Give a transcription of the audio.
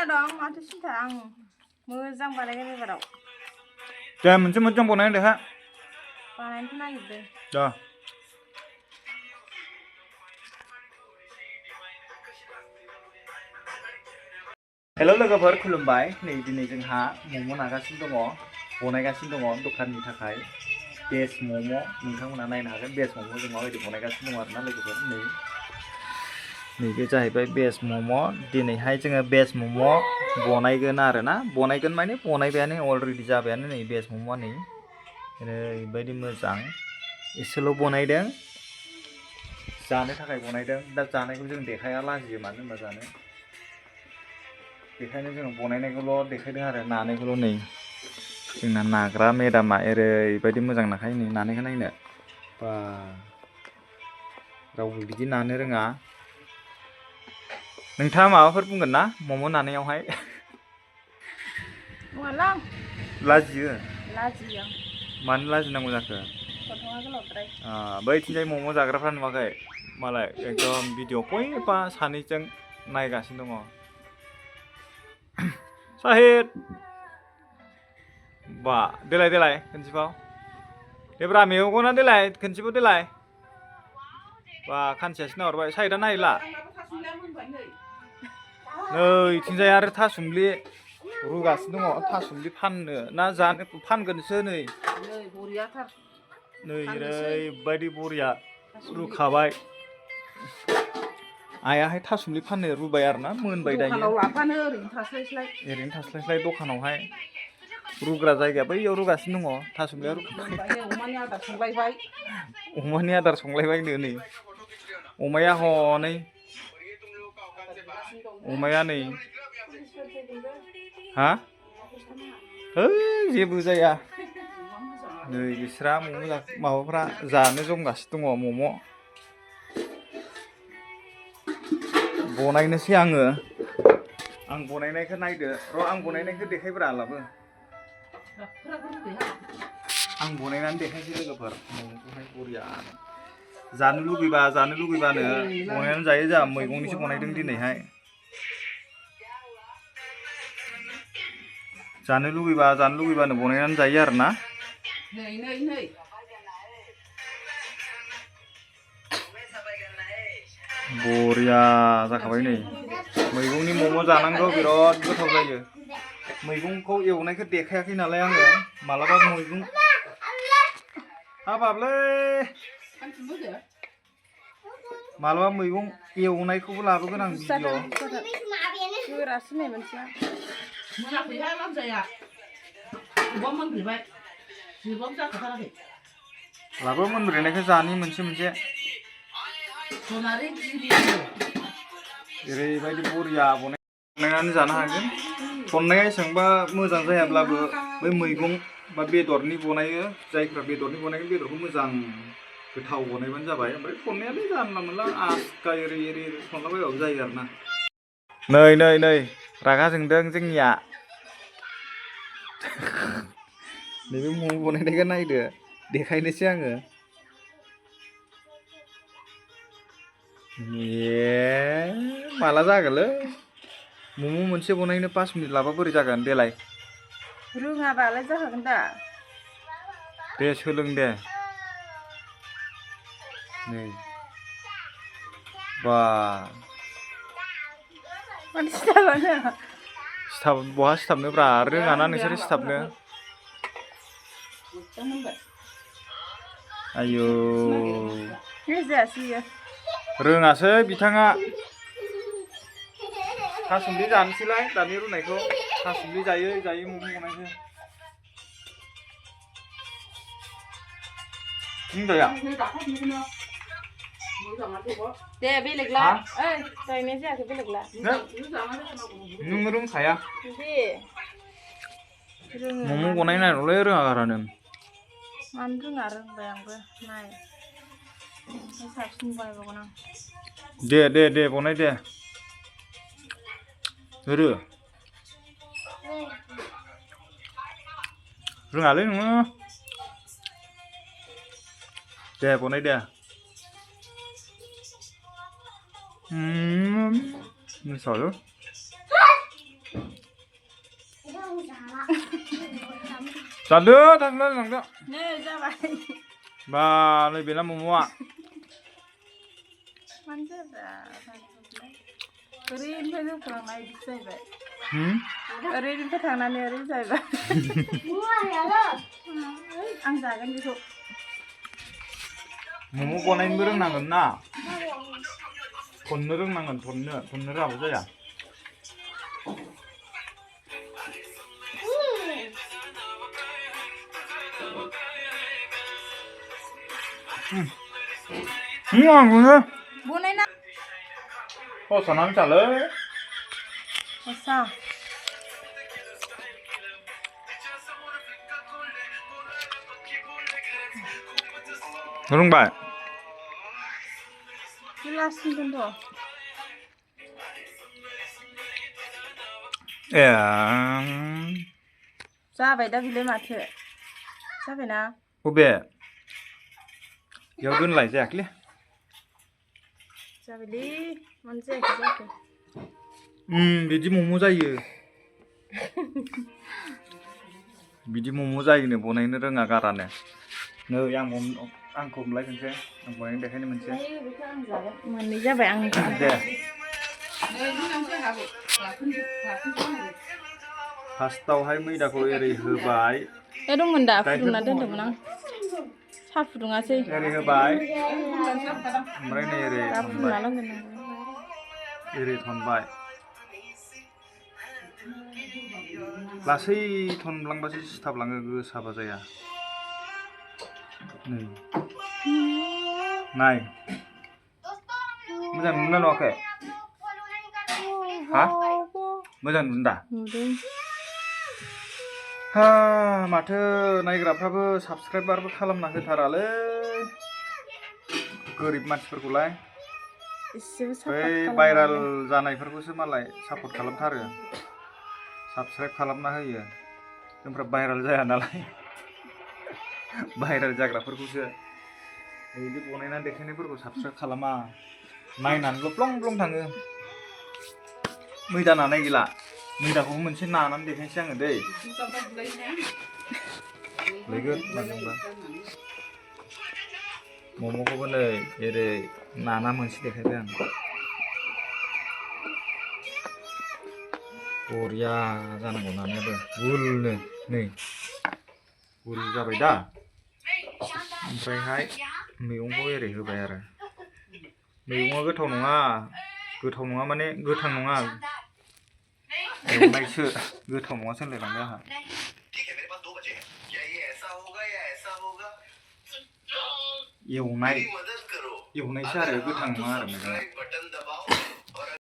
dong, माथो सिन्था आं मोजां बानायगोन एबाराव। दे मोनसे मोजां बनायदो हा। बानायनोथ' नागिरदों। दा हेल' लोगोफोर खुलुमबाय। नै दिनै जोंहा मम' नागासिनो दङ, बनायगासिनो दङ दखाननि थाखाय बेस्ट मम'। नोंथांमोना नायनो हागोन बेस्ट मम' जों माबायदि बनायगासिनो दङ आरोना लोगोफोर। नैबे जाहैबाय बेस्ट मम'। दिनैहाय जोङो बेस्ट मम' बनायगोन आरोना, बनायगोन माने बनायबायानो अलरेडि जाबायानो। नै बेस्ट मम'आ नै ओरैबायदि मोजां, एसेल' बनायदों, जानो थाखाय बनायदों। दा जानायखौ जों देखाया, लाजियो मानो होनबा जानो, बेखायनो जोङो बनायनायखौल' देखायदों आरो नानायखौल'। नै जोंना नाग्रा मेदामा ओरैबायदि मोजां नाखायो, नै नानायखौ नायनो बा रावबो बिदि नानो रोङा। नोंथाङा माबाफोर बुंगोन ना मम' नानायावहाय? बुङालां। लाजियो? लाजियो आं। मानो लाजिनांगौ जाखो? गन्थङा गोलावद्राय। बैथिंजाय मम' जाग्राफ्रा नुवाखै? मालाय एकदम भिडिअ बयबा सानैजों नायगासिनो दङ। साहिद बा देलाय देलाय खनसेबाव देब्रा मेगना देलाय खनसेबाव देलाय। बा खानसेयासो नाहरबाय। साहिदा नायला नै इथिंजाय आरो थासुमलि रुगासिनो दङ। थासुमलि फाननो ना जानो फानगोनसो? नै बरियाथार, नै ओरैबायदि बरिया रुखाबाय। आइयाहाय थासुमलि फाननो रुबाय आरोना, मोनबाय दायो। दखानाव लाफानो ओरैनो थास्लायस्लाय दखानावहाय रुग्रा जायगाया बैयाव रुगासिनो दङ। थासुमलिया रुखाबाय। अमानि आदार संलायबाय। अमानि आदार संलायबायनो। नै अमाया हनै अमाया नै हा है जेबो जाया। नै बिस्रा माबाफ्रा जानो जमगासिनो दङ मम'। बनायनोसै आङो। आं बनायनायखौ नायदो र', आं बनायनायखौ देखायब्रा लाबो। आं बनायनानै देखायसै लोगोफोर मम'खौहाय बरियानो। जानो लुगैबानो बनायनानै जायो। जोंहा मैगंनिसो बनायदों दिनैहाय। जानो लुगैबानो बनायनानै जायो आरोना। बरिया जाखाबाय। नै मैगंनि मम' जानांगौ, बिराद गोथाव जायो। मैगंखौ एवनायखौ देखायाखै नालाय आङो। मालाबा मैगं हाबाबलै मालाबा मैगं एवनायखौबो लाबोगोन आं भिडिअ'। गोरासो नै मोनसेया। मोनाखैहाय लामजाया। अबा मोनब्रेबाय, जोबाबो जाखाथाराखै। लाबो मोनब्रेनायखौ जानि मोनसे ओरैबायदि बरिया बनायनानै जानो हागोन। संनाया एसेबांबा मोजां जायाब्लाबो बै मैगं बा बेदरनि बनायो, जायफ्रा बेदरनि बनायगोन बेदरखौ मोजां गोथाव बनायबानो जाबाय। ओमफ्राय संनायालाय जानला मोनला आसखा एरै संलाबायबाबो जायो आरोना। नै रागा जोंदों जोंनिया। नैबे मम' बनायनायखौ नायदो, देखायनोसै आङो। माला जागोनलै मम' मोनसे बनायनो 5 मिनिट लाबा बोरै जागोन देलाय? रोङाबालाय जाखागोन दा। दे सोलों दे। नै बा बहा सिथाबनोब्रा, रोङाना नोंसोरो सिथाबनो। आयौ रोङासै बिथाङा। थासुमलि जानोसैलाय दानि रुनायखौ। थासुमलि जायै मम' बनायसै। दे बेलेग ला। ओइ गायनाय जायाखै बेलेग ला। नों रोंखाया। मम' बनायनायल'लै रोङा गारानो। मानो रोङा, रोंबाय आंबो। नाय साबसिन बानायबावगोन आं। दे बनाय दे। रोङालै नोङो। दे बनाय दे। मोसायो। जादो थांदो थांदो नै जाबाय बा नैबेना मम'आ मानो जाया ओरैनिफ्राय जोंफोरांना बिदि जाहैबाय ओरैनिफ्राय थांनानै ओरै जाहैबाय आं जागोन बेखौ मम' बनायनोबो रोंनांगोन ना थननो रोंनांगोन थननो रोङाबा जाया आंखौनो बनायना खसानानै जालै खसा रोंबाय गिलासनिखौथ' ए जाबाय दा बिलाय माथो जाबायना बबे बेयाव दोनलाय जायाखैलै जाबायलै मानो जायाखै जाखो बिदि मम' जायो बिदि मम' जायोनो बनायनो रोङा गारानो नै आंखौ हमलाय खनसे आं बनायनो देखायनो मोनसे बेखौ आं जागोन मोननै जाबाय आं दे फार्स्टआवहाय मैदाखौ ओरै होबाय ए दंमोन दा फुदुंना दोनदोंमोन आं साहा फुदुङासै ओरै होबाय ओमफ्राय नै ओरै थनबाय ओरै थनबाय लासै थनलांबासो सिथाबलाङो गोसाबा जाया नाय मोजां नुदोंना नुवाखै हा मोजां नुदों दा हा माथो नायग्राफ्राबो साबसक्राइबारबो खालामना होथारालै गोरिब मानसिफोरखौलाय बै भाइराल जानायफोरखौसो मालाय सापर्ट खालामथारो साबसक्राइब खालामना होयो जोंफ्रा भाइराल जाया नालाय भाइराल जाग्राफोरखौसो बिदि बनायना देखायनायफोरखौ साबसक्राइब खालामा नायनानैल' प्लं प्लं थाङो मैदा नानाय गैला मैदाखौबो मोनसे नानानै देखायनोसै आङो दै लैगोन माजोंबा मम'खौबो नै ओरै नाना मोनसे देखायबाय आं बरिया जानांगौ नानायाबो गुलनो नै गुल जाबाय दा ओमफ्रायहाय मैगंखौ ओरै होबाय आरो मैगङा गोथाव नङा माने गोथां नङा एवनायसो गोथाव नङा होनलायलांबाय आंहा एवनायसो आरो गोथां नङा आरो मैगङा